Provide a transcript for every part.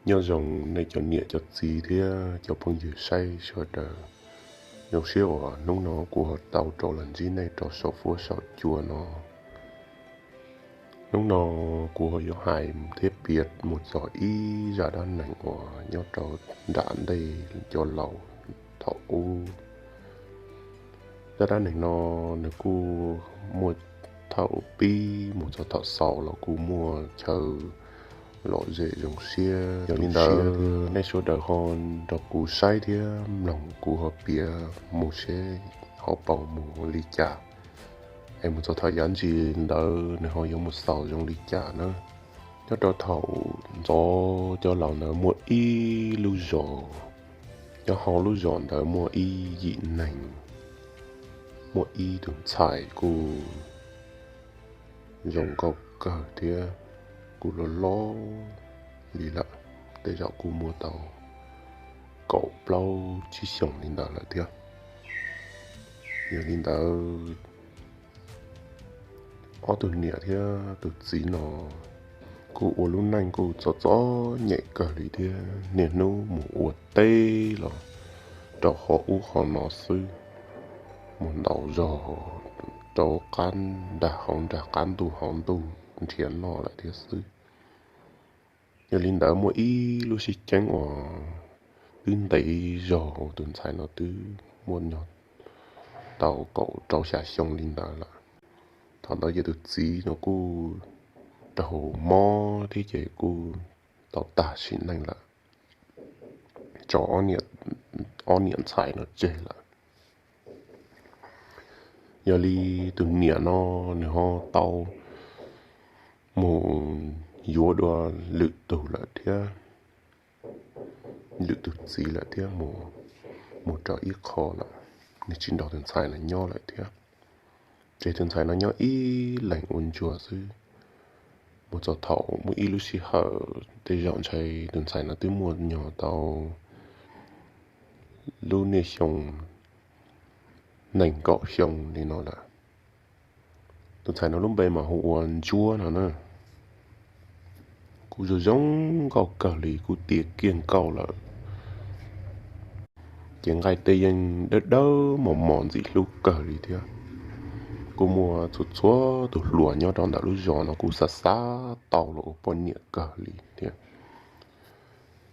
Nyob zoo nej cov niam cov txiv thiab cov phooj ywg saib sawv daws. Zoo siab uas hnub no kuv ho tau rov los ntsib nej rau saum fuab saum cua no. Hnub no kuv ho yuav hais thiab piav mus txog ib zaj dab neeg uas nyob rau nram ntej cov laus thaum ub. Zaj dab neeg no nws kuj muaj thaum pib mus txog thaum xaus los kuj muaj chaw lom zem zoo siab. Yog li ntawd nej sawv daws ho nrog kuv saib thiab mloog kuv ho piav mus seb ho paus mus li cas, es mus txog thaum yav ntsis ntawd nws ho yuav mus xaus zoo li cas na. Nyob rau thaum ntxov cov laus ntawd muaj ib lub zos, nyob hauv lub zos ntawd muaj ib yim neeg, muaj ib tug ntxhais kuj zoo nkauj kawg thiab kuj loj loj li lawm, tej zaum kuj muaj tau kaum plaub tsib xyoos li ntawd lawm thiab. Yog li ntawd, ob tug niam thiab tus txiv no kuj ua lub neej kuj txom txom nyem kawg li thiab, niaj hnub mus ua teb los rau qhov ub qhov no xwb, mus ntaus zog rau qab nrag hauv nrag, qab ntuj hauv ntuj nrhiav noj lawm thiab xwb. Yog li ntawd muaj ib lub sib ceeb uas twb ntev zog, tus ntxhais no twb muaj nyuag tau kaum rau xya xyoo li ntawd lawm. Thaum ntawd ces tus txiv no kuj raug mob thiab ces kuj tau tag sim neej lawm, tso ob niam ntxhais no tseg lawm. Yog li tus niam no nws ho tau mus yuav dua lwm tus lawm thiab, lwm tus txiv lawm thiab, mus rau ib qho lawm, nws tsis nrog tus ntxhais no nyob lawm thiab. Ces tus ntxhais no nyob ib leeg ua ntsuag xwb. Mus txog thaum muaj ib lub sij hawm tej zaum ntshai tus ntxhais no twb muaj nyuag tau lub niaj xyoo nees nkaum xyoo li no lawm. Tus ntxhais no lub npe mas hu ua Ntsuab no na. Kuj zoo zoo nkauj kawg li, kuj tiav kiag nkauj lawm. Ces nqaij teb yeej dawb dawb mos mos ntxim hlub kawg li thiab. Kuj muaj txhua txhua tus hluas nyob rau ntawm lub zos no kuj xav xav tau los ua poj niam kawg li thiab.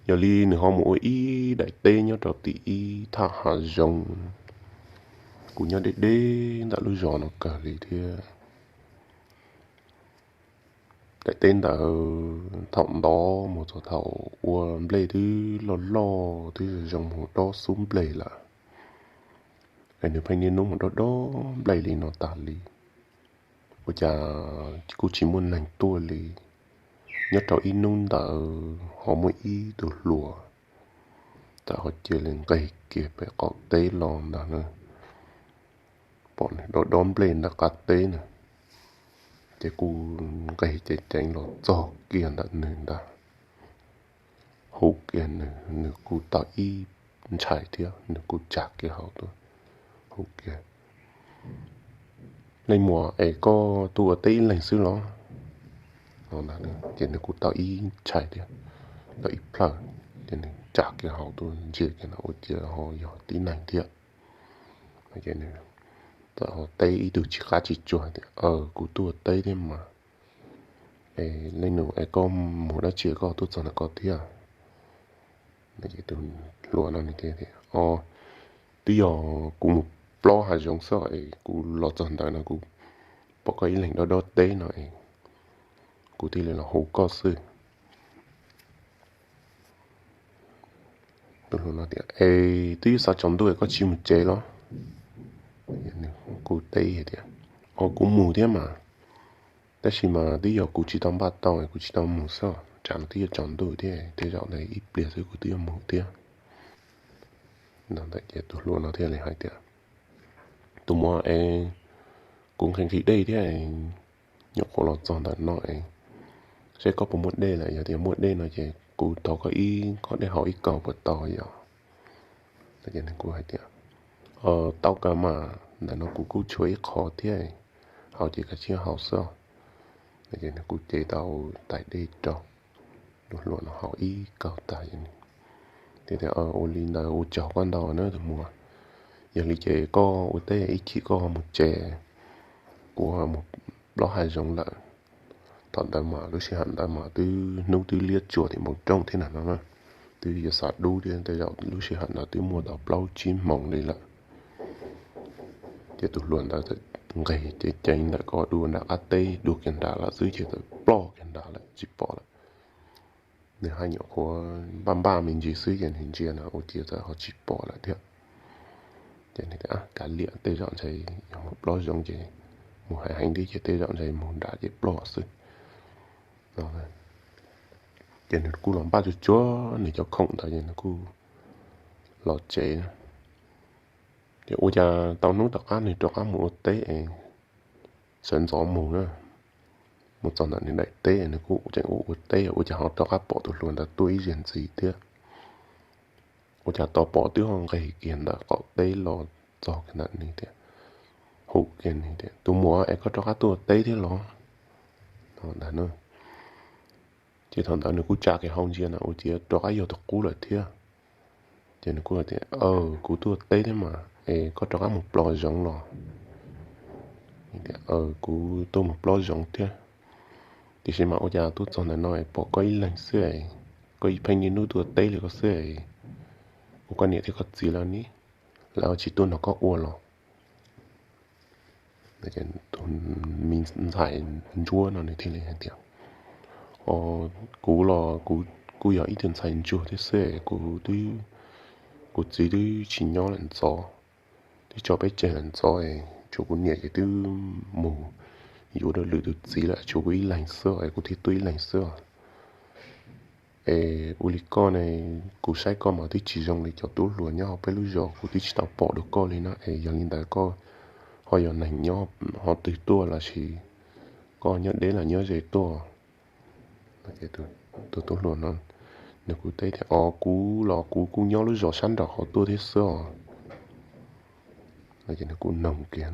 Yog li nws ho mus ua ib daim teb nyob rau tim ib thaj hav zoov. Kuj nyob deb deb ntawm lub zos no kawg li thiab. Daim teb ntawd thaum ntawd mus txog thaum ua nplej twb loj loj twb zoo mus dob xub nplej lawm. Es nws pheej niaj hnub mus dob dob nplej li no tas li. Ua cas kuj tsis muaj neeg tuaj li. Nyob rau ib hnub ntawd ho muaj ib tug hluas txawm ho cia li nqes kiag pem qaum teb los ntag na. Pom nws dob dob nplej ntawm qab teb na, ces kuj nqes ceev ceev los txog kiag ntawm nws ntag. Hu kiag nws, nws kuj tau ib ntshai thiab, nws kuj tsa kiag hauv tuaj hu kiag, Leej muam, es koj tuaj ua teb ib leeg xwb los? Ces nws kuj tau ib ntshai thiab, tau ib plhaw, ces nws tsa kiag hauv tuaj ntsia kiag no ua cas ho yog tib neeg thiab. Ces nws txawm teb ib tug tsis qab tsis tsuag tias, Aw, kuv tuaj ua teb thiab mas. Es leej nus, es koj mus dab tsi koj tuaj txog ntawm ko thiab? Ces tus hluas no nws tias, Twb yog kuv mus plob hav zoov xwb es kuv los txog ntawd no kuv pom koj ib leeg dob dob teb no es kuv thiaj li los hu koj xwb. Tus hluas no tias, Es twb yuav xav tsaus ntuj es koj tsis mus tsev los? Nws kuj teb hais tias, Aw, kuv mus thiab mas, tab sis mas twb yog kuv tsis tau npaj tau es kuv tsis tau mus xwb, tsam no twb yuav tsaus ntuj thiab, tej zaum ntawd ib pliag xwb kuv twb yuav mus thiab. No ntawd ces tus hluas no thiaj li hais tias, Tus muam, es kuv nqhis nqhis dej thiab, nyuam qhuav los txog ntawm no es seb koj puas muaj dej lawm, yog tias muaj dej no ces kuv thov koj ib khob dej haus ib kaus puas tau yom? Ces nws kuj hais tias, Tau kawg mas, ntawm no kuv kuj tshuav ib qho thiab, haus ces kav tsij haus xwb. Ces nws kuj cev tau tais dej rau. Tus hluas no haus ib kaug tag, tias, Ua li ntawd ua tsaug koj ntau na tus muam. Yog li ces koj ua teb ib chim koj mus tsev, kuv mus plob hav zoov lawm. Thaum ntawd mas lub sij hawm ntawd mas twb hnub twb liab tsuas tim npoo rooj thiab na no, twb yuav xav dub thiab, tej zaum lub sij hawm ntawd twb muaj tau plaub tsib moos li lawm. Ces tus hluas ntawd nqis ceev ceev ntawm ko dua nram qab teb, dua kiag nrad lawm xwb ces txawm ploj kiag nrad lawm tsis pom lawm. Nws haj nyuam qhuav npaj npaj me ntsis xwb ces nws ntsia no ua ciav txawm ho tsis pom lawm thiab. Ces nws tias, Kav liam, tej zaum ntshe yog mus plob zoov ces mus heev heev thiab ces tej zaum ntshe mus nram ces ploj xwb. Ces nws kuj los npaj tsuag tsuag nws cov khoom ntawd ces nws kuj los tsev. Ces ua cas tau hnub tom qab nws rov qab mus ua teb es sawv ntxov mus na, mus txog ntawm nws daim teb nws kuj tseem ua ua teb, ua cas ho rov qab pom tus hluas ntawd tuaj ib zaug ntxiv thiab. Ua cas tos pom twb ho nqis kiag ntawm qaum teb los txog kiag ntawm nws tias, hu kiag nws tias, Tus muam, es koj rov qab tuaj ua teb thiab los? Ces thaum ntawd nws kuj tsa kev hau ntsia na ua ciav rov qab yog tus qub lawm thiab. Ces nws kuj tias, Kuv tuaj ua teb thiab mas, es koj rov qab mus plob zoov los? Tias, Kuv tuaj mus plob zoov thiab, tiam sis mas ua cas tuaj txog ntawm no es pom koj ib leeg xwb, koj pheej niaj hnub tuaj ua teb li koj xwb, ua koj niam thiab koj txiv lawv ne, lawv tsis tuaj nrog koj ua los? Tus me ntxhais ntsuab no nws thiaj li hais tias, Kuv los kuv kuj yog ib tug ntxhais ntsuag thiab xwb, kuv, kuv txiv twb tsis nyob lawm ntxov, twb tso peb tseg lawm ntxov, tshuav kuv niam ces twb mus yuav dua lwm tus txiv lawm, tshuav kuv ib leeg xwb es kuv thiaj tuaj ib leeg xwb. Es ua li koj ne, kuv saib koj mas twb tsis zoo li cov tub hluas nyob hauv peb lub zos, kuv twb tsis tau pom dua koj li na, es yog li ntawd koj ho yog neeg nyob hauv twg tuaj los sis koj nyob deb los nyob ze tuaj? Tus tub hluas no nws kuj teb tias, Os, kuv los kuv kuj nyob lub zos sab nraum hauv tuaj thiab xwb os. Ces nws kuj noog kiag,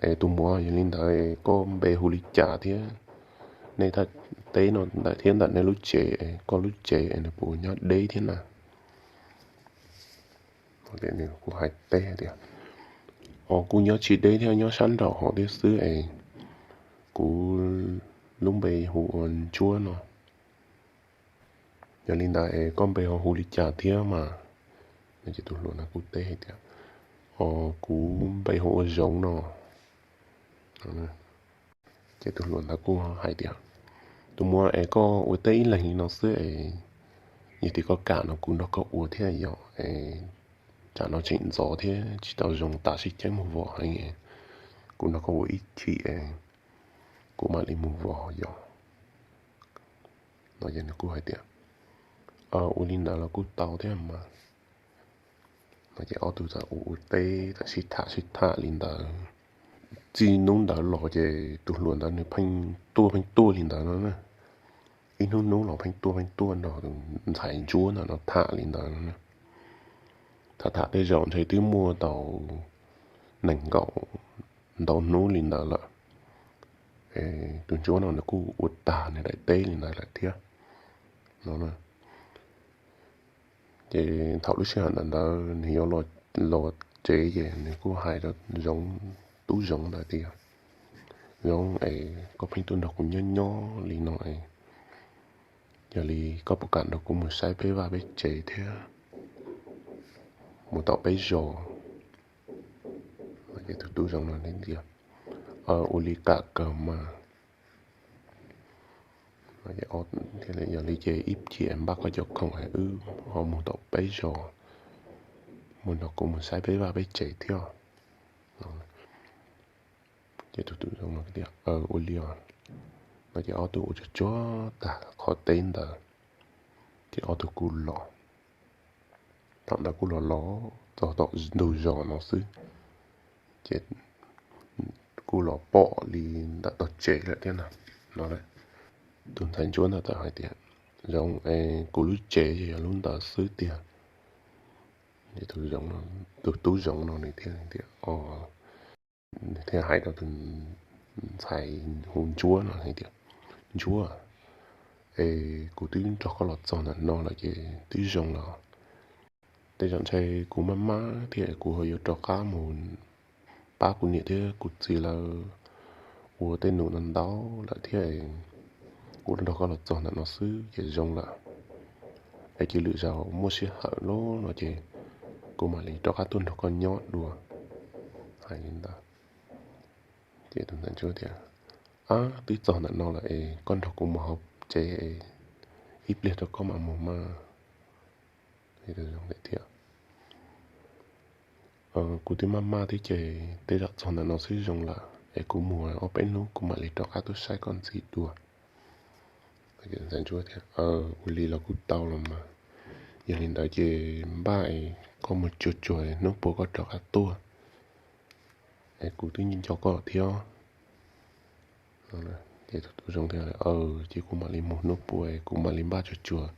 Es tus muam, yog li ntawd koj npe hu li cas thiab? Nej thaj teb no ntawm thiab ntawm nej lub tsev, koj lub tsev es nws puas nyob deb thiab na? Nws kuj hais teb tias, Os, kuj nyob tsis deb thiab, nyob sab nraum hauv thiab xwb es kuv lub npe hu ua Ntsuab no. Yog li ntawd es koj npe ho hu li cas thiab mas? Ces tus hluas no kuj teb hais tias, Os, kuv npe hu ua Zoov no. Ces tus hluas ntawd kuj hais tias, Tus muam, es koj ua teb ib leeg li no xwb es yog tias koj kam no kuv nrog koj ua thiab yom, es tsam no tseem ntxov thiab tsis tau zoo tas sib ceeb mus vom heev, kuv nrog koj ua ib chim es kuv mam li mus vom yom. No ces nws kuj hais tias, Ua li ntawd los kuj tau thiab mas. No ces ob tug txawm ua ua teb txawm sib tham sib tham li ntawd. Txij hnub ntawd los ces tus hluas ntawd nws pheej tuaj pheej tuaj li ntawd no na. Ib hnub hnub los pheej tuaj pheej tuaj nrog tus ntxhais Ntsuab ntawm no tham li ntawd no na. Tham tham tej zaum ntshe twb muaj tau nees nkaum ntau hnub li ntawd lawm. Tus Ntsuab no nws kuj ua tag nws daim teb li ntawd lawm thiab no. Ces thaum lub sij hawm ntawd ntawd nws yuav los tsev ces nws kuj hais rau Zoov, tub Zoov ntawd tias, Zoov es, koj pheej tuaj nrog kuv nyob nyob li no es, yog li koj puas kam nrog kuv mus saib peb vaj peb tsev thiab mus tom peb zos? Ces tus tub Zoov no tias, Ua li kam kawg mas. Yog li ces ib chim npaj koj cov khoom es wb ho mus tom peb zos, mus nrog kuv mus saib peb vaj peb tsev thiab. Ces tus tub Zoov no tias, Ua li os. No ces ob tug ua tsuag tsuag tag qhov teb ntawd ces ob tug kuj los. Thaum ntawd kuj los los txog tom ntug zos no xwb, ces kuj los pom li ntawm tog tsev lawm thiab no. Tus ntxhais Ntsuab ntawd txawm hais tias, Zoov es, kuv lub tsev yog lub ntawd xwb tiag. Ces tus tub Zoov no nws thiaj tias, nws thiaj hais rau tus ntxhais hu Ntsuab no hais tias, Ntsuab, es kuv twb nrog koj los txog ntawm no lawm ces twb zoo los. Tej zaum ntshe kuv maj maj thiab kuv ho yuav rov qab mus pab kuv niam thiab kuv txiv lawv ua tej num no ntau lawm thiab. Kuv nrog koj los txog ntawm no xwb ces zoo lawm. Es cia lwm zaus muaj sij hawm loj no ces kuv mam li rov qab tuaj nrog koj nyob dua. Hais li ntawd ces tus ntxhais ntsuab tias, Ab, twb txog ntawm no lawm es koj nrog kuv mus hauv tsev, ib pliag rau koj mam mus mas. Kuv twb maj maj thiab ces tej zaum txog ntawm no xwb zoo lawm es kuv mus ob peb hnub kuv mam li rov qab tuaj saib koj ntxiv dua. Ntxhais ntsuab tias, Ua li los kuj tau los mas. Yog li ntawd ces npaj koj mus tsuag tsuag hnub puas koj rov qab tuaj es kuv twb nco koj thiab. Ces tus tub zoo tias, Ces kuv mam li mus hnub puas kuv mam li npaj tsuag tsuag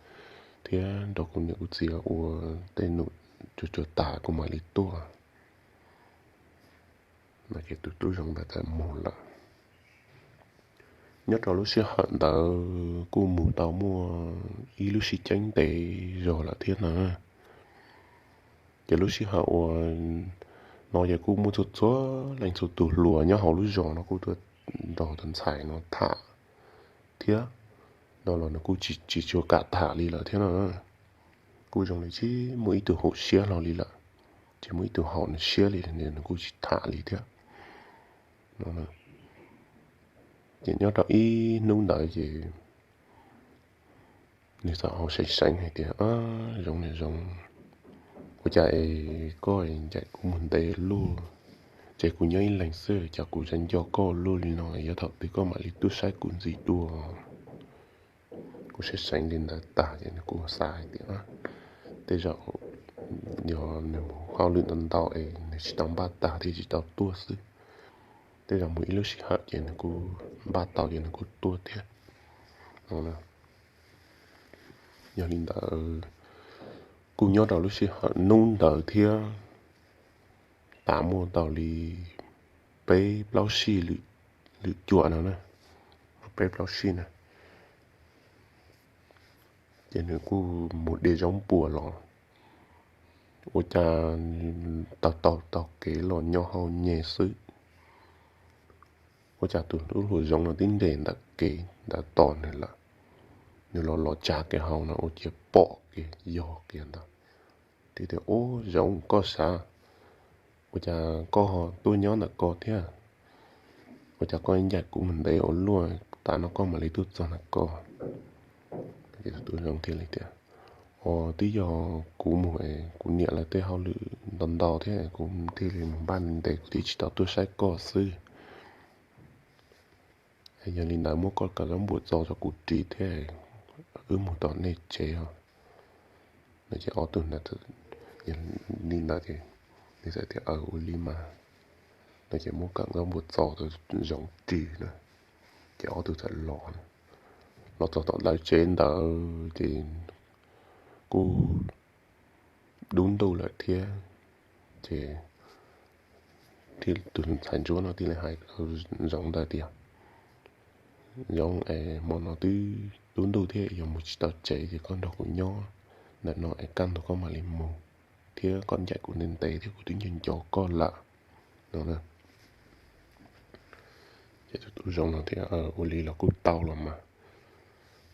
thiab nrog kuv niam kuv txiv ua tej num tsuag tsuag tas kuv mam li tuaj. Ces tus tub zoo ntawd txawm mus lawm. Nyob rau lub sij hawm ntawd kuj mus tau muaj ib lub sij ceeb ntev zog lawm thiab na. Ces lub sij hawm uas no ces kuj muaj txhua txhua leej txhua tus hluas nyob hauv lub zos no kuj tuaj nrog tus ntxhais no tham thiab. No los nws kuj tsis tshua kam tham li lawm thiab no. Kuj zoo li tsis muaj ib tug haum siab hlo li lawm, tsis muaj ib tug haum nws siab li, nws kuj tsis tham li thiab. Ces nyob rau ib hnub ntawd ces nws txawm hauv seev seev hais tias, Zoov niam Zoov, ua cas es koj ncaim kuv mus ntev luaj, ces kuv nyob ib leeg xwb cas kuv tseem nco koj luaj li no, yuav thaum twg koj mam li tuaj saib kuv ntxiv dua? Kuv seev seev li ntawd tag ces nws kuj xav hais tias tej zaum yog nws mus hauj lwm ntau ntau es nws tsis tau npaj tag thiaj tsis tau tuaj xwb. Tej zaum mus ib lub sij hawm ces nws kuj npaj tau ces nws kuj tuaj thiab. Yog li ntawd, kuj nyob rau lub sij hawm hnub ntawd thiab, tas muaj tau li peb plaub sij lwm cuam no na, peb plaub sij na, ces nws kuj mus de zaub npua los, ua cas taug taug taug kev los nyob hauv nyeg xwb, ua cas tus tub hluas Zoov no twb nres ntawm kev ntawd tos nws lawm. Nws los los tsa kev hauv no ua ciav pom kiag yog kiag ntawd. Thiaj tias, Ub, Zoov, koj sav, ua cas koj ho tuaj nyob ntawm ko thiab? Ua cas koj ncaim kuv mus ntev ua luaj, tas no koj mam li tuaj txog ntawm ko? Tus tub Zoov thiaj li tias, Os, twb yog kuv mus es kuv niam lawv tej hauj lwm ntau ntau thiab kuv thiaj li mus npaj ntev kuv thiaj tsis tau tuaj saib koj xwb. Yog li ntawd muab koj cov zaub npua txo rau kuv ris thiab wb mus tom nej tsev os. No ces ob tug ntawd, li ntawd ces nws txawm tias, Aws, ua li mas. No ces muab cov zaub npua txo rau Zoov ris na, ces ob tug txawm los, los txog tom ntawd tsev ntawd ces kuj dub ntuj lawm thiab. Ces tus ntxhais ntsuab no thiaj li hais rau Zoov ntawd tias, Zoov, es hmo no twb dub ntuj thiab yuav mus tsis tau tsev ces koj nrog kuv nyob ntawm no es kaj ntug koj mam li mus, thiab koj ncaim kuv ntev ntev thiab kuv twb nco nco koj lawm no. Ces tus tub Zoov no tias, Ua li los kuj tau los mas.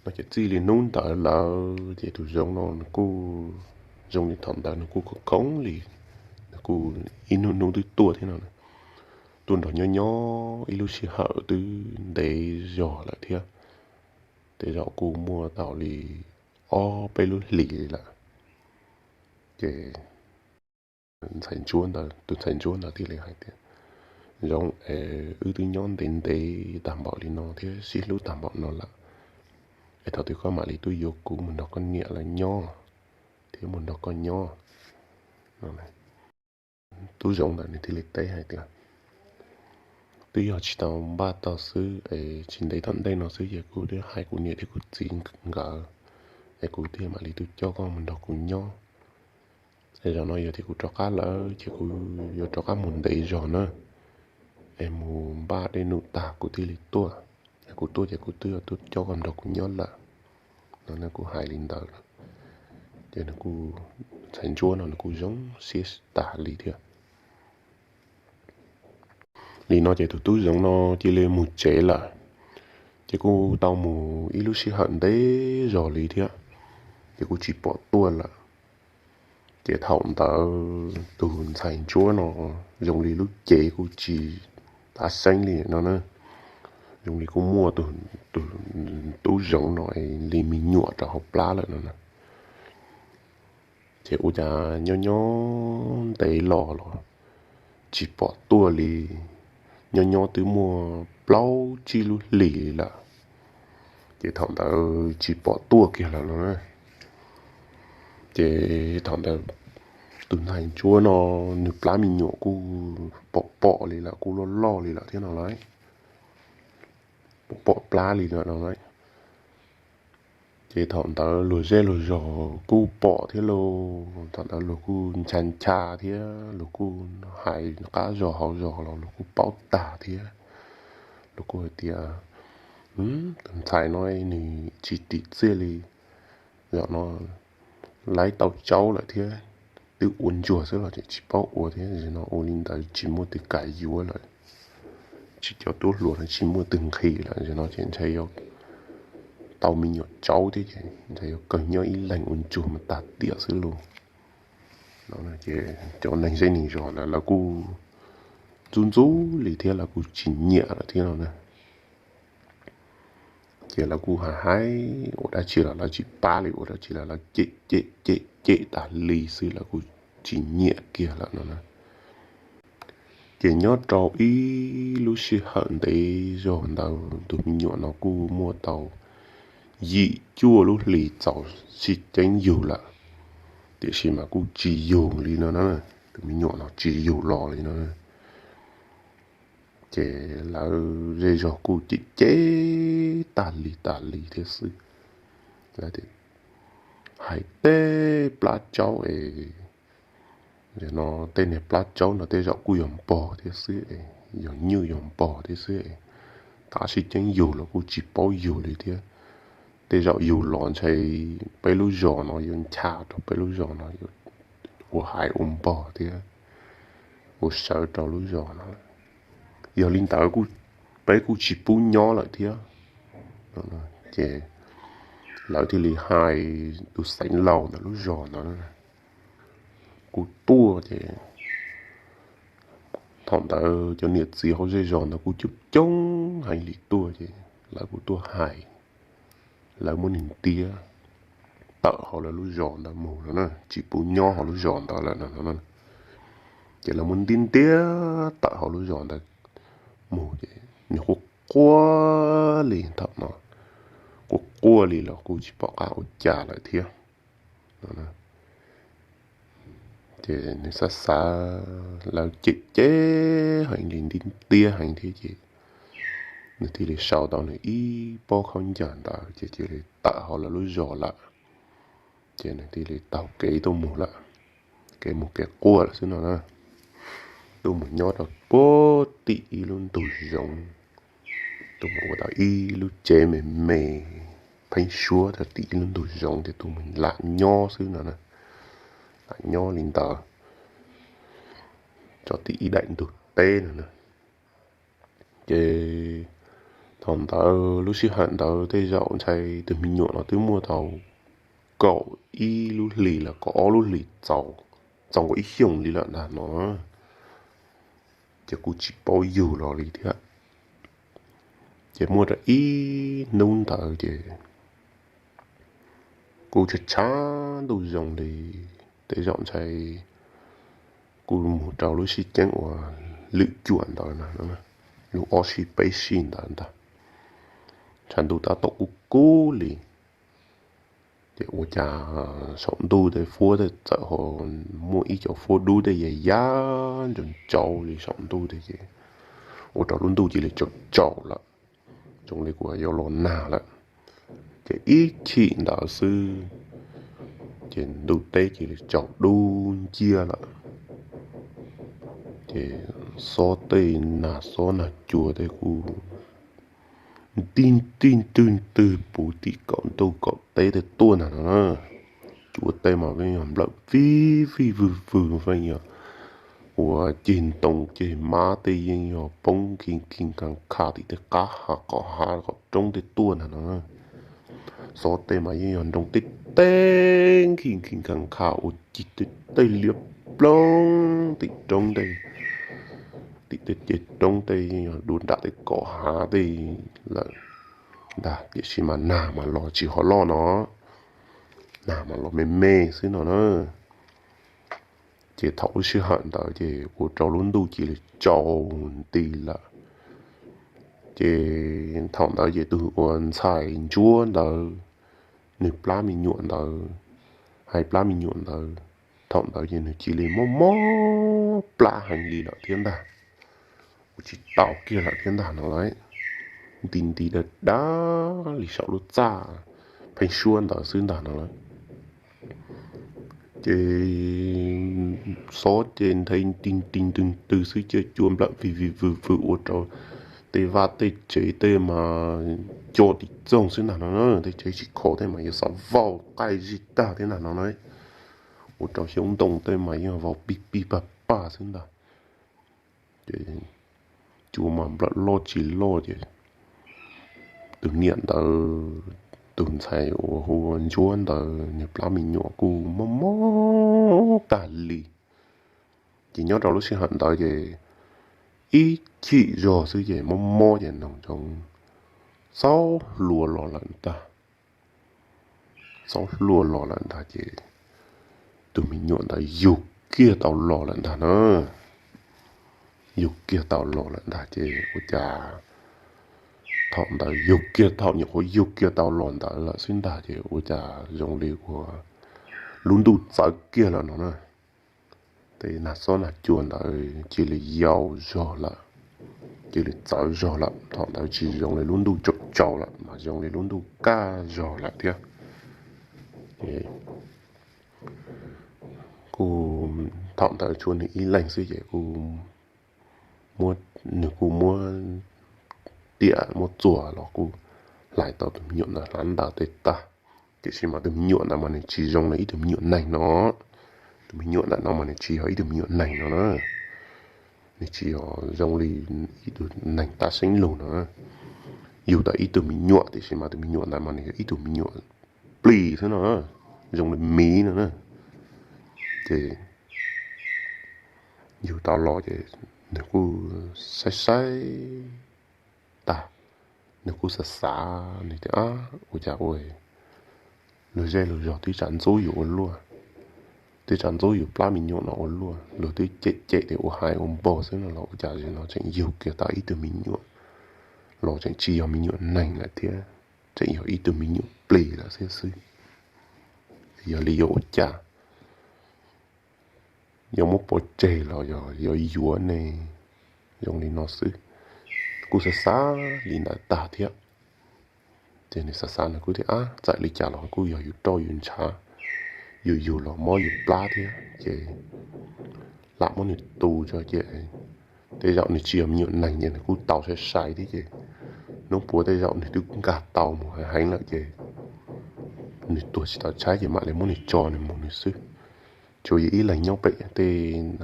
No ces txij li hnub ntawd lawm ces tus Zoov no nws kuj zoo li thaum ntawd nws kuj khoob khoob li, nws kuj ib hnub hnub twb tuaj thiab no. Tuaj nrog nyob nyob ib lub sij hawm twb ntev zog lawm thiab, tej zaum kuj muaj tau li ob peb lub hlis lawm. Ces ntxhais ntsuab ntawd, tus ntxhais ntsuab ntawd thiaj li hais tias, Zoov, es wb twb nyob ntev ntev tag npaum li no thiab sib hlub tag npaum no lawm, es thaum twg koj mam li tuaj yuav kuv mus nrog koj niam lawv nyob thiab mus nrog koj nyob? Tub Zoov ntawd nws thiaj li teb hais tias, Twb yog tsis tau npaj tau xwb es tsis ntev tom ntej no xwb ces kuv twb hais kuv niam thiab kuv txiv nkawd, es kuv thiaj mam li tuaj coj koj mus nrog kuv nyob. Es zaum no yog tias kuv rov qab lawm ces kuv yuav rov qab mus ntev zog na, es mus npaj dej num tag kuv thiaj li tuaj. Es kuv tuaj ces kuv twb tuaj coj koj nrog kuv nyob lawm. No nws kuj hais li ntawd, ces nws kuj, ntxhais ntsuab no nws kuj zoo siab tas li thiab. Li no ces tus tub zoov no cia li mus tsev lawm. Ces kuj tau mus ib lub sij hawm ntev zog li thiab, ces kuj tsis pom tuaj lawm. Ces thaum ntawd tus ntxhais ntsuab no zoo li lub cev kuj tsis tab seeb li no na, zoo li kuj muaj tus tub zoov no li me nyuam rau hauv plab lawm no na. Ces ua cas nyob nyob ntev los los tsis pom tuaj li, nyob nyob twb muaj plaub tsib lub hlis li lawm, ces thaum ntawd tsis pom tuaj kiag lawm no na. Ces thaum ntawd tus ntxhais ntsuab no nws plab me nyuam kuj pom pom li lawm, kuj loj loj li lawm thiab no lauj, pom plab li lawm no lauj. Ces thaum ntawd luag zej luag zog kuj pom thiab lauj, thaum ntawd luag kuj ncha ncha thiab luag kuj hais qab zos hauv zos los luag kuj paub tag thiab. Luag kuj hais tias tus ntxhais no nws tsis tim txiaj li, zaum no laib tau tsaub lawm thiab, twb ua ntsuag xwb los tseem tsis paub ua thiab, zaum no ua li ntawd tsis muaj twg kam yuav lawm, tsis cov tub hluas no tsis muaj twg nqhis lawm, zaum no ces ntshai yuav tau me nyuam tsaub thiab ces ntshai yuav kawg nyob ib leeg ua ntsuag mus tag tiam xwb lauj. Ces cov neeg zej neeg zos ntawd lawv kuj ntxub ntxub li thiab lawv kuj tsis nyiam lawm thiab no na. Ces lawv kuj hais hais ua dab tsi los lawv tsis pab li, ua dab tsi los lawv cem cem cem cem tas li xwb, lawv kuj tsis nyiam kiag lawm no na. Ces nyob rau ib lub sij hawm ntev zog ntawd tus me nyuam no kuj muaj tau yim cuaj lub hlis txaus sib ceeb yug lawm, tiam sis mas kuj tsis yug li no na, tus me nyuam no tsis yug los li no. Ces lawv zej zog kuj cem cem tas li tas li thiab xwb. Lawv tias hais tej plab tsaub es, no tej niag plab tsaub no tej zaum kuj yog npog thiab xwb, yog nyuj yog npog thiab xwb, tab sis ceeb yug los kuj tsis paub yug li thiab. Tej zaum yug los ntshai peb lub zos no yuav ncha rau peb lub zos no, ua hais ua npog thiab ua sawv rau lub zos no. Yog li ntawd peb kuj tsis pub nyob lawm thiab. Ces lawv thiaj li hais tus xeev laus ntawm lub zos ntawd kuj tuaj ces thaum ntawd cov niam txiv hauv zej zos ntawd kuj coob coob heev li tuaj ces lawv kuj tuaj hais, lawv muab nws ntiab tawm hauv lawv lub zos ntawd mus no na, tsis pub nyob hauv lub zos ntawd lawm no. Ces lawv muab ntiab ntiab tawm hauv lub zos ntawd mus ces nws quaj quaj li thaum no, quaj quaj li los kuj tsis pom qab ua cas lawm thiab. Ces nws xav xav lawv cem cem heev li ntiab ntiab heev thiab ces nws thiaj li sau tau nws ib pob khaub ncaws ntawd ces cia li tawm hauv lawv lub zos lawm. Ces nws thiaj li taug kev tuaj mus lawm, kev mus kev quaj lawm xwb no na. Tuaj mus nyob rau puag tim ib lub ntug zoov, tuaj mus ua tau ib lub tsev me me pheeb suab rau tim ib lub ntug zoov ces tuaj mus lam nyob xwb no na. Lam nyob li ntawd rau tim ib daim ntug teb no na. Ces thaum ntawd lub sij hawm ntawd tej zaum ntshai tus me nyuam no twb muaj tau kaum ib lub hlis los kaum ob lub hlis txaus, txaus nkaus ib xyoos li lawm ntag no, ces kuj tsis paub yug los li thiab. Ces muaj rau ib hnub ntawd ces kuj tshav tshav ntuj zoo li, tej zaum ntshai kuj mus rau lub sib ceeb uas lwm cuam ntawd na, lub ob sij peb sij ntawd ntag, tshav ntuj tab tom kub kub li. Ces ua cas saum ntuj tej fuab tej txawm ho muaj ib co fuab dub tej ya ya ntsaus ntsaus li saum ntuj tej ces ua rau lub ntuj cia li tsaus tsaus lawm, zoo li kuv yuav los nag lawm. Ces ib chim ntawd xwb ces ntuj teb cia li tsaus dub nciab lawm. Ces xob tej nag xob nag cua tej kuj nti nti ntwg ntwg puv tim kaum ntuj kaum teb tej tuaj ntag no na. Cua tej mas yeej yog nplawm vij vij vwg vwg, yeej yog ua ceg ntoo ceg mab tej yeej yog poob khi khi kha kha tim tej qab hav, qhov hav qhov roob tej tuaj ntag no na. Xob tej mas yeej yog nroo teb teb khi khi kha kha ua ci tej liab ploog tim roob tej, tim tej ceg roob tej yeej yog dua nram tej qhov hav tej lawm ntag. Tiam sis mas nag mas los tsis hov loj no, nag mas los me me xwb no na. Ces thaum lub sij hawm ntawd ces ua rau lub ntuj cia li tsaus nti lawm. Ces thaum ntawd ces tus uas ntxhais ntsuab ntawd, nws plab me nyuam ntawd, hais plab me nyuam ntawd, thaum ntawd ces nws cia li mob mob plab heev li lawm thiab ntag. Ua tsis tau kiag lawm thiab ntag no lawm. Nti nti dav dav li saum lub txaj pheeb suab ntawd xwb ntag no lawm. Ces xob ces nthe nti nti ntwg ntwg xwb, ces cua nplawm vij vij vwg vwg ua rau tej vaj tej tsev tej mas co tim txoog xwb ntag no na. Tej tsev tsis khov tej mas yuav xav vau qaij zig tag thiab ntag no na. Ua rau xyoob ntoo tej mas yeej vau pig pig pag pag xwb ntag. Ces cua mas nplawm loj tsis loj ces tus niam ntawd, tus ntxhais uas hu ua Ntsuab ntawd, nws plab me nyuam kuj mob mob tag li. Ces nyob rau lub sij hawm ntawd ces ib chim zog xwb ces mob mob ces noog ntsoov xaub hlua los lawm ntag. Xaub hlua los lawm ntag ces tus me nyuam ntawd yug kiag tau los lawm ntag na. Yug kiag tau los lawm ntag ces ua cas thaum ntawd yug kiag, thaum nyuam qhuav yug kiag tau los ntawd lawm xwb ntag ces ua cas zoo li ua lub ntuj txawv kiag lawm no na. Tej nag xob nag cua ntawd cia li yau zog lawm, cia li txawv zog lawm. Thaum ntawd tsis zoo li lub ntuj tsaus tsaus lawm mas zoo li lub ntuj kaj zog lawm thiab. Kuj thaum ntawd tshuav nws ib leeg xwb ces kuj muab, nws kuj muab tiam muab txuas los kuj hlais tau tus me nyuam ntawd hlais ntawd tej tag. Tiam sis mas tus me nyuam ntawd mas nws tsis zoo li ib tug me nyuam neeg no. Tus me nyuam ntawm no mas nws tsis yog ib tug me nyuam neeg no na. Nws tsis yog zoo li ib tug neeg tab seeb lug no. Yug tau ib tug me nyuam tiam sis mas tus me nyuam ntawd mas nws yog ib tug me nyuam plis xwb no, zoo li miv no na. Ces yug tau los ces nws kuj saib saib tag, nws kuj xav xav, nws tias, Ab, ua cas ua luag zej luag zog twb tsav ntxub yus ua luaj, twb tsav ntxub yus plab me nyuam no ua luaj, luag twb cem cem tias ua hais ua npog xwb no los ua cas zaum no tseem yug kiag tau ib tug me nyuam los tseem tsis yog me nyuam neeg lawm thiab, tseem yog ib tug me nyuam plis lawm thiab xwb. Yog li yuav ua cas? Yuav muab pov tseg los yog yuav yuav ne? Zoo li no xwb, kuj xav xav li ntawd tag thiab. Ces nws xav xav nws kuj tias, Ab, txawm li cas los kuj yog yus roj yus ntshav, yus yug los mob yus plab thiab ces lam muab nws tu tso ces tej zaum nws tsis yog me nyuam neeg ces nws kuj tau sai sai thiab ces hnub puav tej zaum nws twb nkag tau mus heev heev lawm ces nws tuag tsis tau tshaib ces mam li muab nws tso nws mus nws xwb. Tsuas yog ib leeg nyob pem tej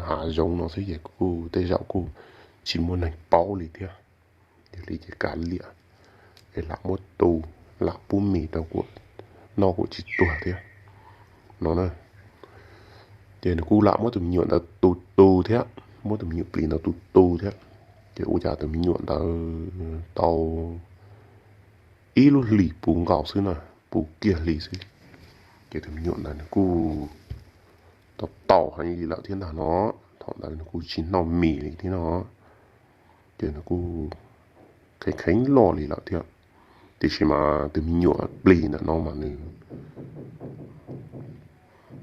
hav zoov no xwb ces kuj tej zaum kuj tsis muaj neeg paub li thiab. Yog li ces kav liam, es lam muab tu, lam pub mis rau kuam noj kuam tsis tuag thiab no na. Ces nws kuj lam muab tus me nyuam ntawd tu tu thiab, muab tus me nyuam plis ntawd tu tu thiab. Ces ua cas tus me nyuam ntawd tau ib lub hlis puv nkaus xwb na, puv kiag hli xwb, ces tus me nyuam ntawd nws kuj tau taus heev li lawm thiab ntag no. Thaum ntawd nws kuj tsis noj mis li thiab no, ces nws kuj kheev kheev loj li lawm thiab. Tiam sis mas tus me nyuam plis ntawm no mas nws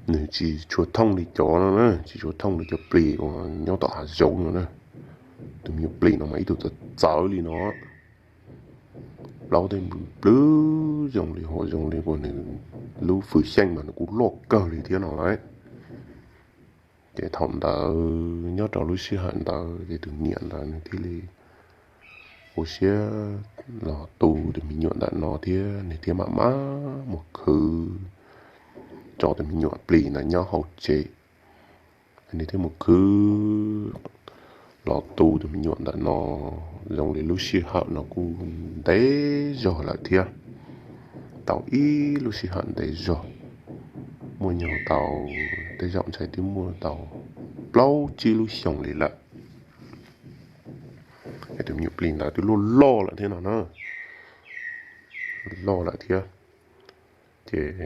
nws tsis tshua thooj li cov no na, tsis tshua thooj li cov plis uas nyob tom hav zoov no na. Tus me nyuam plis no mas ib tug txawv txawv li no, plaub tej plwb zoo li, zoo li uas nws lub hwj xyeej mas nws kuj loj kawg li thiab no lauj. Ces thaum ntawd nyob rau lub sij hawm ntawd ces tus niam ntawd nws thiaj li tu siab los tu tus me nyuam ntawm no thiab, nws thiaj mam maj mus khwv tso tus me nyuam plis ntawd nyob hauv tsev. Nws thiaj mus khwv los tu tus me nyuam ntawm no. Zoo li lub sij hawm no kuj ntev zog lawm thiab, tau ib lub sij hawm ntev zog, muaj nyuag tau, tej zaum ntshai twb muaj tau plaub tsib lub xyoos li lawm. Tus me nyuam plis ntawd twb loj loj lawm thiab no na, loj lawm thiab. Ces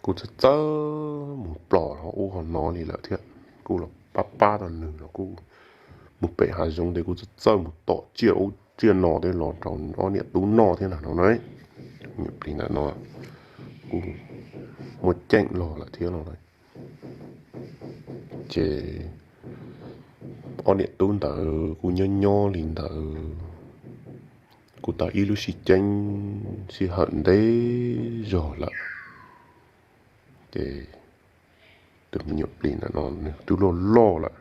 kuj txawj txawj mus plos ho ub ho no li lawm thiab. Kuj los pab pab tau nws los kuj mus pem hav zoov ces kuj txawj txawj mus tom tsiaj ub tsiaj no thiab los rau ob niam tub noj thiab no na. Me nyuam plis ntawm no kuj muaj ceem los lawm thiab no. Ces ob niam tub ntawd kuj nyob nyob li ntawd kuj tau ib lub sij ceeb sij hawm ntev zog lawm. Ces tus me nyuam plis ntawm no nws twb loj loj lawm.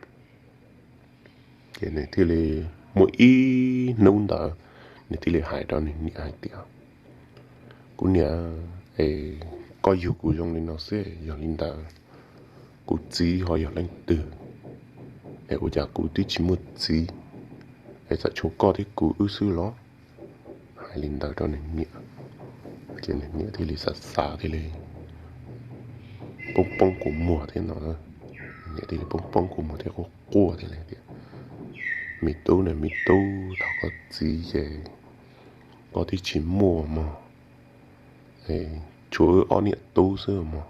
Ces nws thiaj li muaj ib hnub ntawd nws thiaj li hais rau nws niam hais tias, Kuv niam, es koj yug kuv zoo li no xwb, yog li ntawd kuv txiv ho yog leej twg? Es ua cas kuv twb tsis muaj txiv, es txawm tshuav koj thiab kuv wb xwb los? Hais li ntawd rau nws niam, ces nws niam thiaj li xav xav thiaj li poob poob kua muag thiab no. Niam thiaj li poob poob kua muag thiab quaj quaj thiaj li tias, Me tub na, me tub, thov koj txiv ces koj twb tsis muaj mog, tshuav wb ob niam tub xwb mog.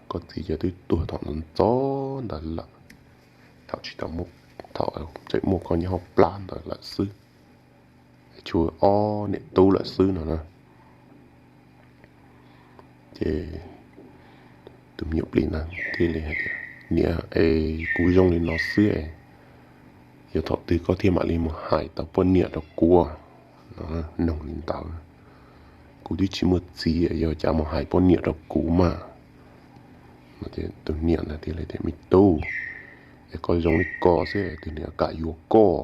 Koj txiv ces twb tuag thaum ntxov ntxov ntawd lawm, thaum tsis tau, thaum tseem muaj koj nyob hauv plab ntawd lawm xwb, tshuav ob niam tub lawm xwb no na. Ces tus me nyuam plis na thiaj li hais tias, Niam, es kuv zoo li no xwb, yog thaum twg koj thiaj mam li mus hais tau poj niam rau kuv? Noog li ntawd, kuv twb tsis muaj txiv, yog cas mus hais poj niam rau kuv mas? Tus niam ntawd thiaj li tias, Me tub, es koj zoo li ko xwb tus niam kam yuav koj.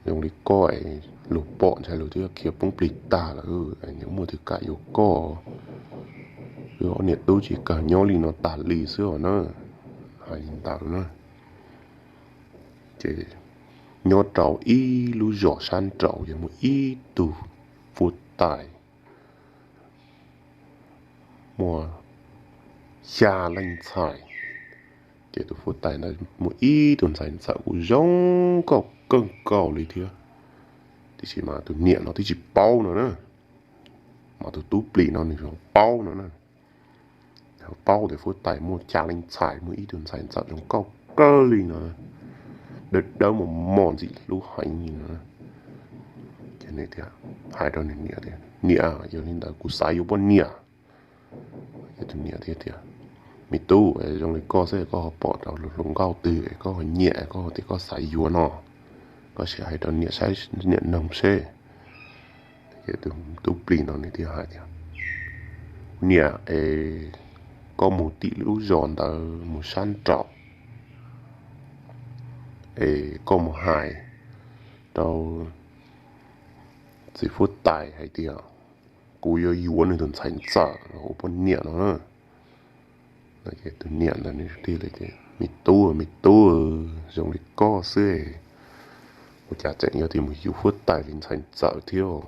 Zoo li koj es luag pom ntshai luag twb khiav poob plig tag lawm, niam muaj twg kam yuav koj. Wb ob niam tub tsis kawg nyob li no tas li xwb os na. Hais li ntawd na, ces nyob rau ib lub zos sab nraud ces muaj ib tug fuab tais muaj xya leej ntxhais. Ces tus fuab tais ntawd muaj ib tug ntxhais ntxawm kuj zoo nkauj kawg nkaus li thiab, tiam sis mas tus niam no twb tsis paub no na, mas tus tub plis no nws ho paub no na. Ho paub tias fuab tais muaj xya leej ntxhais, muaj ib tug ntxhais ntxawm zoo nkauj kawg li no, dawb dawb mos mos ntxim hlub heev li no. Ces nws thiaj hais rau nws niam tias, Niam, yog li ntawd kuv xav yuav poj niam. Ces tus niam thiaj tias, Me tub, zoo li koj xwb koj ho pom tau luag hluas nkauj twg es koj ho nyiam, koj ho tias koj xav yuav no, koj sim hais rau niam saib, niam noog seb. Ces tus tub plis no nws thiaj hais tias, Niam, es koj mus tim lub zos ntawd mus sab nraud es koj mus hais rau txiv fuab tais hais tias kuv yuav yuav nws tus ntxhais ntxawm los ua poj niam no na. Ces tus niam ntawd nws thiaj li tias, Me tub, me tub, zoo li koj xwb, ua cas tseem yuav mus yuav fuab tais li ntxhais ntxawm thiab?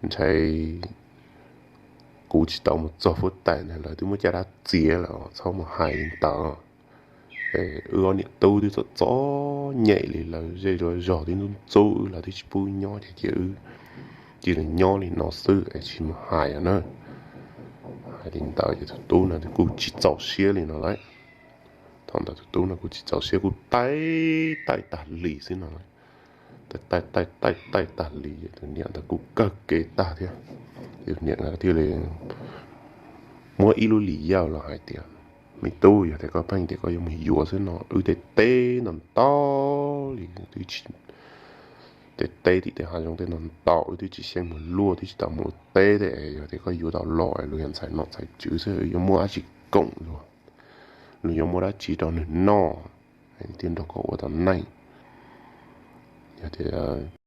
Ntshai kuv tsis tau mus txog fuab tais ntag lawv twb muab caj dab txiav lawm, txhob mus hais li ntawd. Wb ob niam tub twb txom txom nyem li, lawv zej zog twb ntxub ntxub wb, lawv twb tsis pub nyob ces cia wb cia li nyob li no xwb es tsis mus hais os na. Hais li ntawd ces tus tub no kuj tsis txaus siab li no lawm. Thaum ntawd tus tub no kuj tsis txaus siab, kuj taij taij tag li xwb no. Taij taij taij taij taij tag li, tus niam ntawd kuj kawg kev tag thiab. Tus niam ntawd thiaj li muab ib lub lim yaj los hais tias, Me tub, yog tias koj pheej tias koj yuav mus yuav xwb no, wb tej teb ntau ntau li, tej teb tim tej hav zoov tej no ntau, wb twb tsis xyeej mus luaj, twb tsis tau mus ua teb thiab. Yog tias koj yuav tau los, luag yog ntxhais nom ntxhais tswv xwb, yuav muaj dab tsi koom luag, luag yuav muaj dab tsi rau nws noj thiaj nrog koj ua tau neej? Yog tias